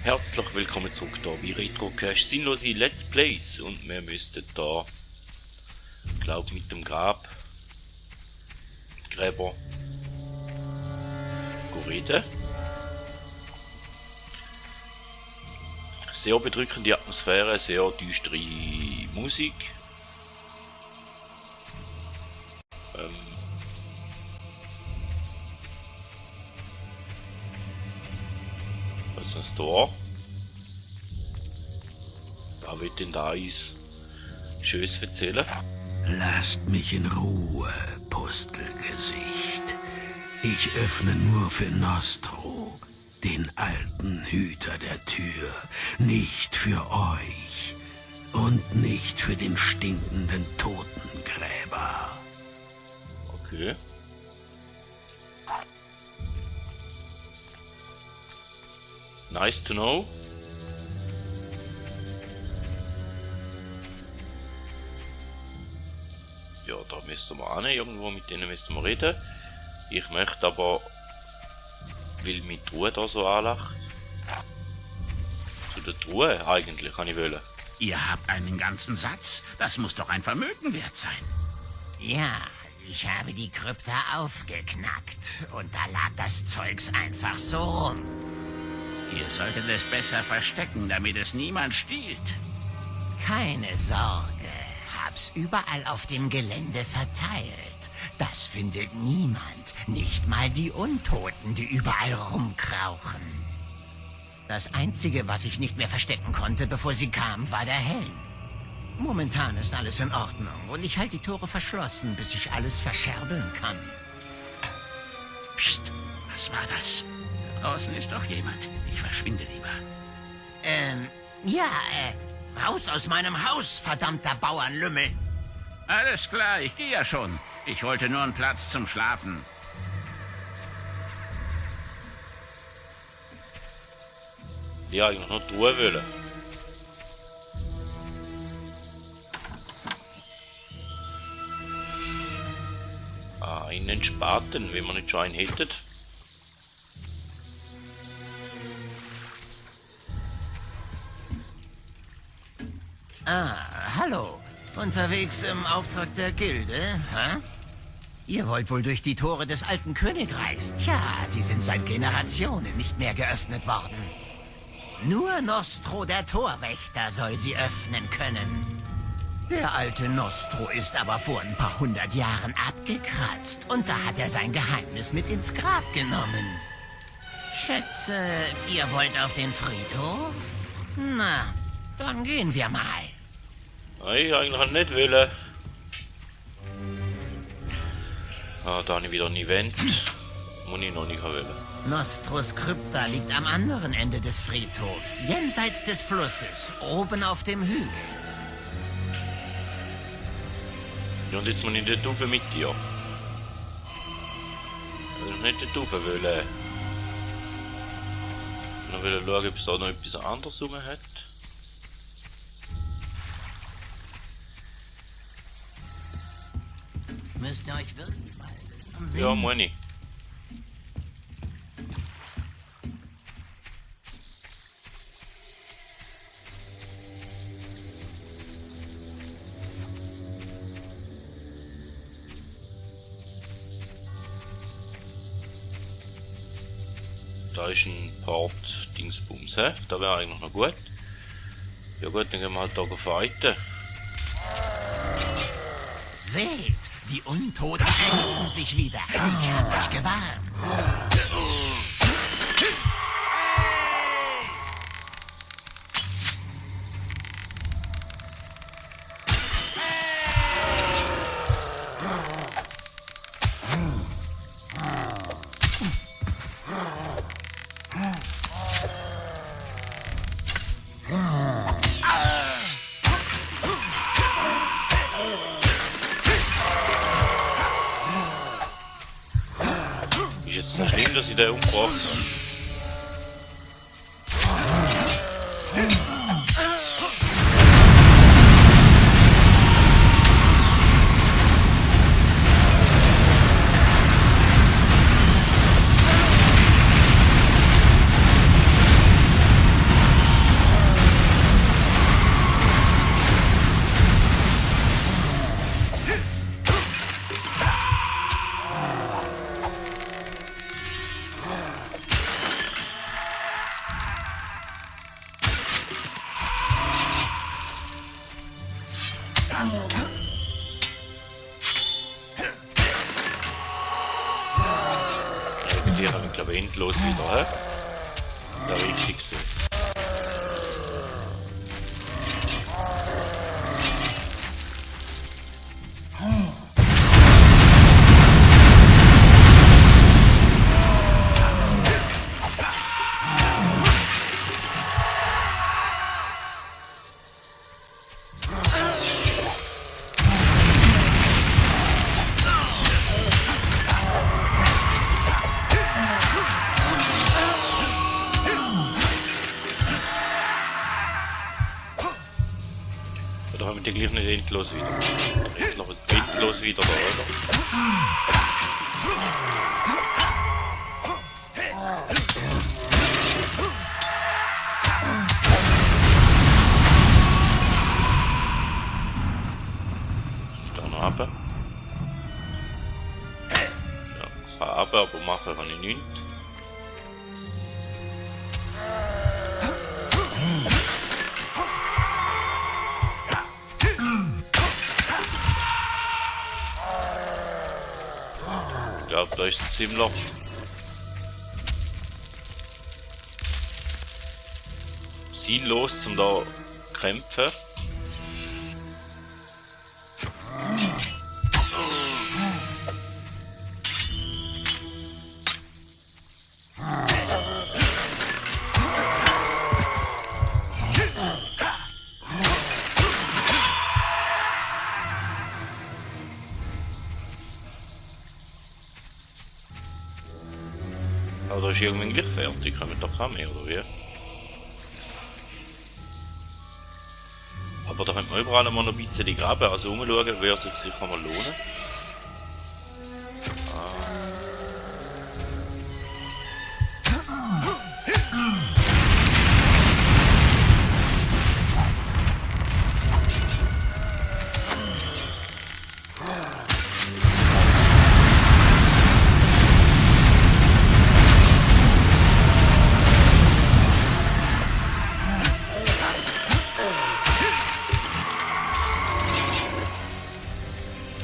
Herzlich willkommen zurück da bei Retrocache sinnlose Let's Plays und wir müssten da, glaube mit dem Gräber reden. Sehr bedrückende Atmosphäre, sehr düstere Musik. Was ist das da? Da wird denn da ist Schönes erzählen. Lasst mich in Ruhe, Pustelgesicht. Ich öffne nur für Nostro, den alten Hüter der Tür, nicht für euch und nicht für den stinkenden Totengräber. Okay. Nice to know. Ja, da müssten wir hin, irgendwo mit denen müssten wir reden. Ich möchte aber, weil meine Truhe da so anlacht. Zu der Truhe eigentlich kann ich wollen. Ihr habt einen ganzen Satz? Das muss doch ein Vermögen wert sein. Ja, ich habe die Krypta aufgeknackt und da lag das Zeugs einfach so rum. Ihr solltet es besser verstecken, damit es niemand stiehlt. Keine Sorge, hab's überall auf dem Gelände verteilt. Das findet niemand, nicht mal die Untoten, die überall rumkrauchen. Das Einzige, was ich nicht mehr verstecken konnte, bevor sie kam, war der Helm. Momentan ist alles in Ordnung und ich halte die Tore verschlossen, bis ich alles verscherbeln kann. Psst, was war das? Da draußen ist doch jemand. Ich verschwinde lieber. Raus aus meinem Haus, verdammter Bauernlümmel! Alles klar, ich gehe ja schon. Ich wollte nur einen Platz zum Schlafen. Ja, eigentlich noch Truhe wollen. Einen Spaten, wenn man nicht schon einen hätten. Hallo. Unterwegs im Auftrag der Gilde, hä? Ihr wollt wohl durch die Tore des alten Königreichs. Tja, die sind seit Generationen nicht mehr geöffnet worden. Nur Nostro, der Torwächter, soll sie öffnen können. Der alte Nostro ist aber vor ein paar 100 Jahren abgekratzt und da hat er sein Geheimnis mit ins Grab genommen. Schätze, ihr wollt auf den Friedhof? Na, dann gehen wir mal. Nein, eigentlich nicht wollen. Da habe ich wieder ein Event. Muss ich noch nicht wollen. Nostros Krypta liegt am anderen Ende des Friedhofs, jenseits des Flusses, oben auf dem Hügel. Ja, und jetzt muss ich dort rauf mit dir. Ich will nicht dort rauf wollen. Ich will schauen, ob es da noch etwas anderes rum hat. Müsst ihr euch wirklich mal ansehen? Ja, muss ich. Da ist ein Port Dingsbums, hä? Da wäre eigentlich noch gut. Ja gut, dann gehen wir halt da fighten. Seht, die Untoten erheben sich wieder. Ich hab euch gewarnt. Ist jetzt so schlimm, dass ich den umgebracht habe? aber endlos wieder, hä? Ja, richtig so. Oder haben wir die gleich nicht endlos wieder? Endlos wieder da, oder? Da noch runter. Ja, kann runter, aber machen kann ich nichts. Ich glaube, da ist ein ziemlich sinnlos zum da kämpfen. Aber da ist irgendwann gleich fertig, kommen da kein mehr, oder wie? Aber da könnte man überall mal noch ein bisschen graben, also umschauen, würde sich sicher mal lohnen.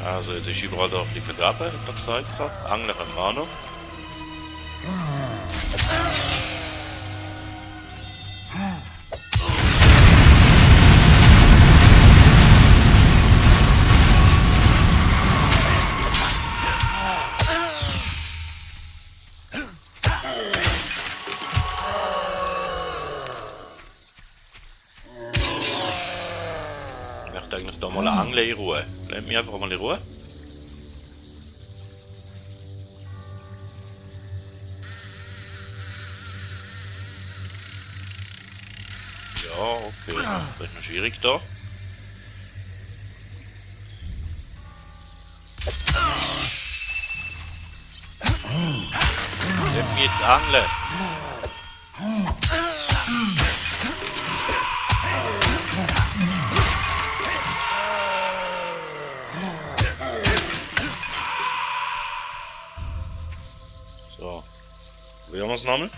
Also, das ist überall da ein bisschen vergraben, hat er gesagt gerade. Angler haben wir auch noch. Ich möchte eigentlich da mal angeln in Ruhe. Lasst mich einfach mal in Ruhe. Ja, okay. Das ist noch schwierig da. Lasst mich jetzt angeln. So. Probieren wir es nochmal.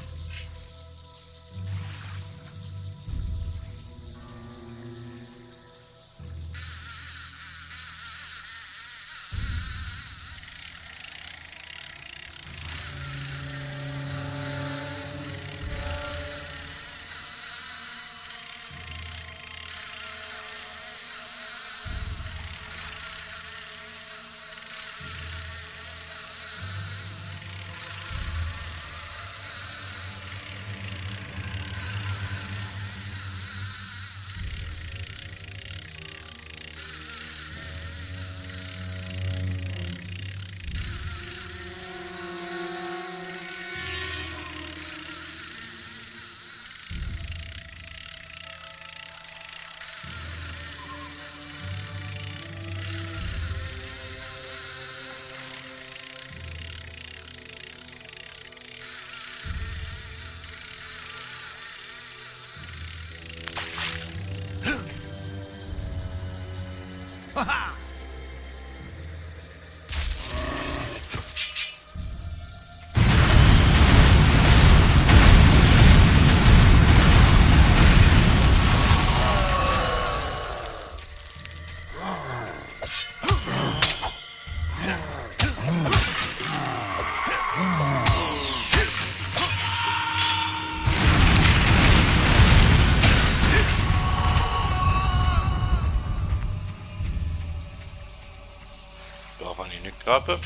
graben.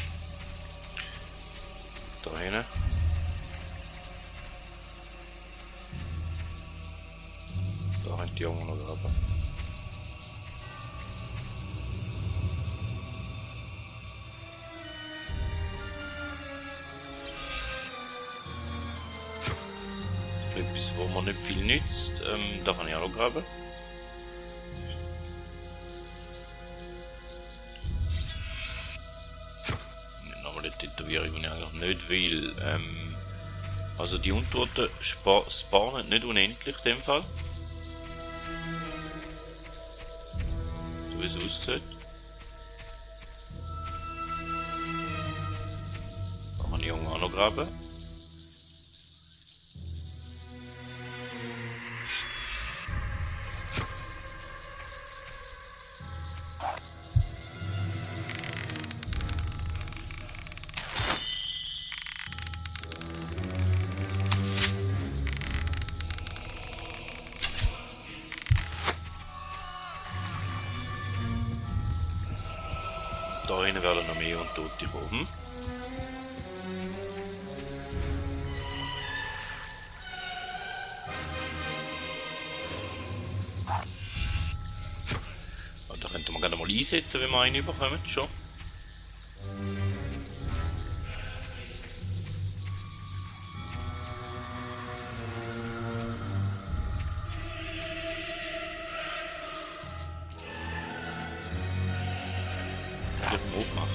Da hinten. Da haben die Jungen noch graben. Etwas, wo man nicht viel nützt, da kann ich auch noch graben. Nochmal eine Tätowierung, die ich eigentlich nicht will. Also die Untoten spawnen nicht unendlich in dem Fall. So wie es aussieht. Da kann ich auch noch graben. Da hinten werden noch mehr Untote kommen. Und da könnte man gerne mal einsetzen, wenn wir einen überkommen. Schon. Mut machen.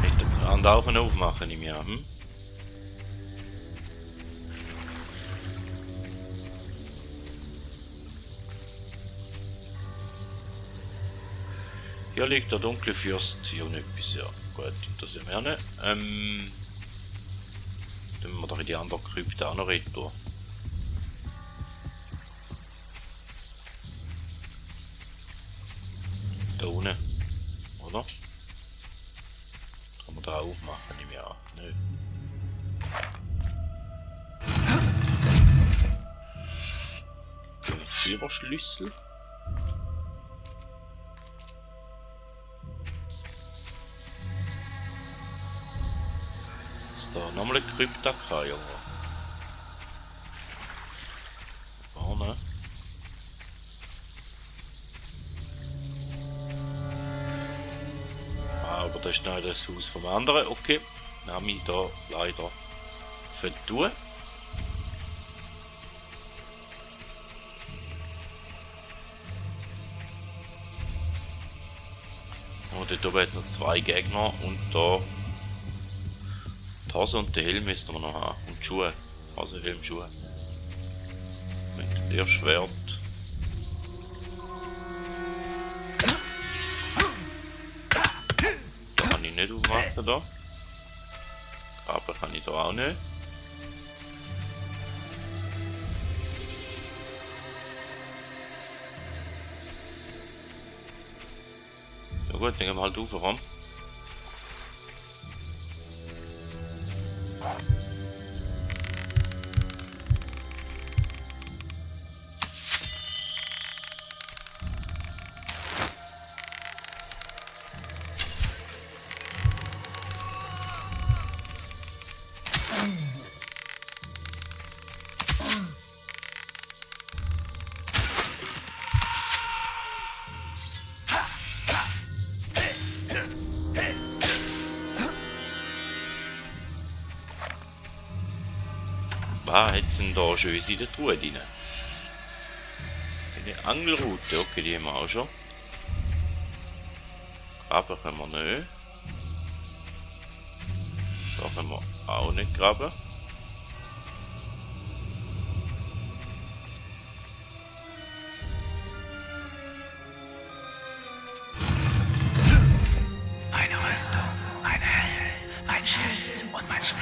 Echt einen Daumen aufmachen im Jahr, hm? Hier liegt der dunkle Fürst, hier nicht bisher. Gut, das sehen wir nicht. Dann müssen wir doch in die anderen Krypta auch noch rein. Da unten, oder? Kann man da aufmachen im Jahr? Nö. Silberschlüssel. Da nochmal ein Krypta, Junge. Vorne. Aber das ist noch das Haus vom anderen. Okay, habe ich da leider vertun. Und dort oben jetzt noch 2 Gegner und da die Hose und den Helm müssen wir noch haben. Und die Schuhe. Hose, Helm, Schuhe. Mit der Schwert. Da kann ich nicht aufmachen da. Aber kann ich da auch nicht. Ja gut, dann gehen wir halt rauf, ran. Was hat es denn da Schönes in der Truhe drin? Eine Angelrute, okay, die haben wir auch schon. Graben können wir nicht. Da können wir auch nicht graben. Eine Rüstung, ein Helm, ein Schild und mein Schwert.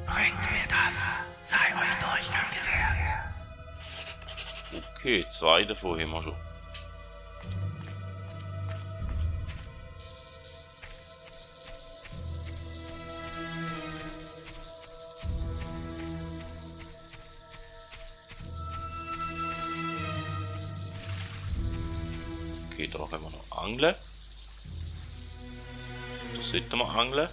Bringt mir das, sei euch Durchgang gewährt. Okay, 2 davon haben wir schon. Okay, da können wir noch angeln. Da sollten wir angeln.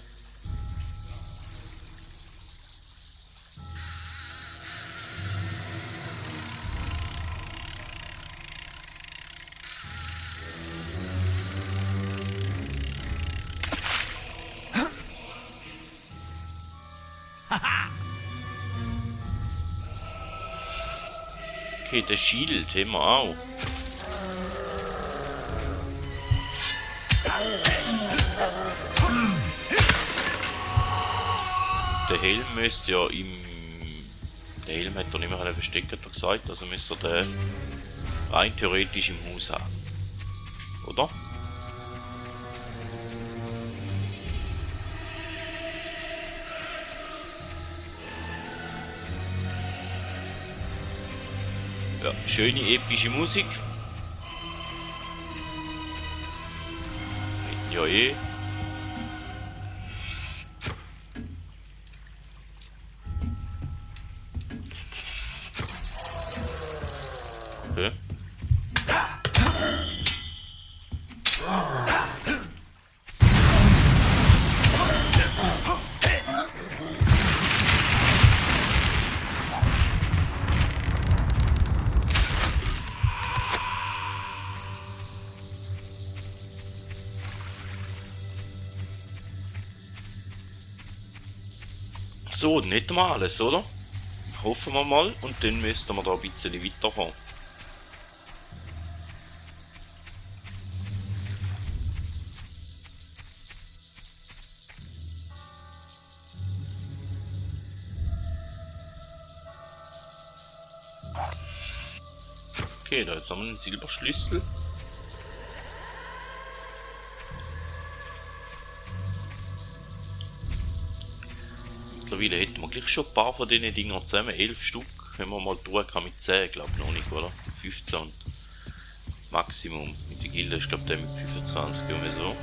Okay, der Schild haben wir auch. Der Helm müsste ja im... Der Helm hat er nicht mehr versteckt, hat er gesagt, also müsste er den rein theoretisch im Haus haben. Oder? Ja, schöne epische Musik. Ja eh. Okay. So, nicht mal alles, oder? Hoffen wir mal und dann müssten wir da ein bisschen weiterfahren. Okay, da jetzt haben wir einen Silberschlüssel. Mittlerweile hätten wir gleich schon ein paar von diesen Dingern zusammen, 11 Stück, wenn man mal tun kann mit 10, glaube ich noch nicht, oder? 15 und Maximum. Mit der Gilde ist glaube der mit 25 oder so.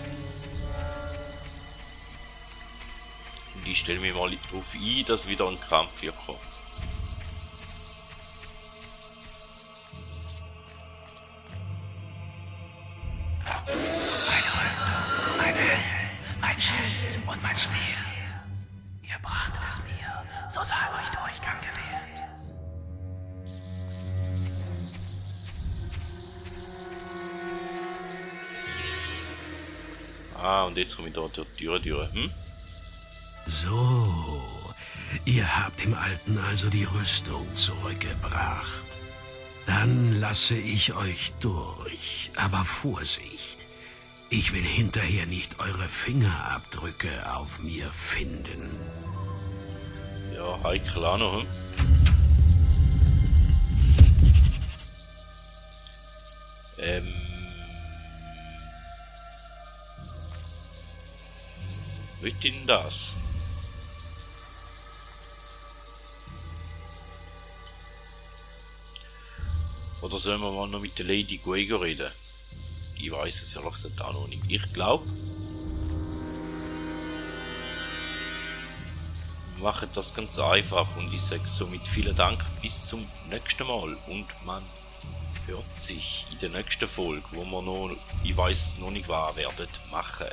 Und ich stelle mich mal darauf ein, dass wieder ein Kampf hier kommt. Meine Rüstung, mein Helm, mein Schild und mein Speer. Ihr brachtet es mir, so sei euch Durchgang gewährt. Ah, und jetzt komme ich da durch die Tür, hm? So, ihr habt dem Alten also die Rüstung zurückgebracht. Dann lasse ich euch durch, aber Vorsicht. Ich will hinterher nicht eure Fingerabdrücke auf mir finden. Ja, heikel auch noch, hm? Wird denn das? Oder sollen wir mal noch mit der Lady Guego reden? Ich weiß es ehrlich gesagt auch noch nicht. Ich glaube, wir machen das ganz einfach und ich sage somit vielen Dank bis zum nächsten Mal und man hört sich in der nächsten Folge, wo wir noch, ich weiß noch nicht was werden, machen.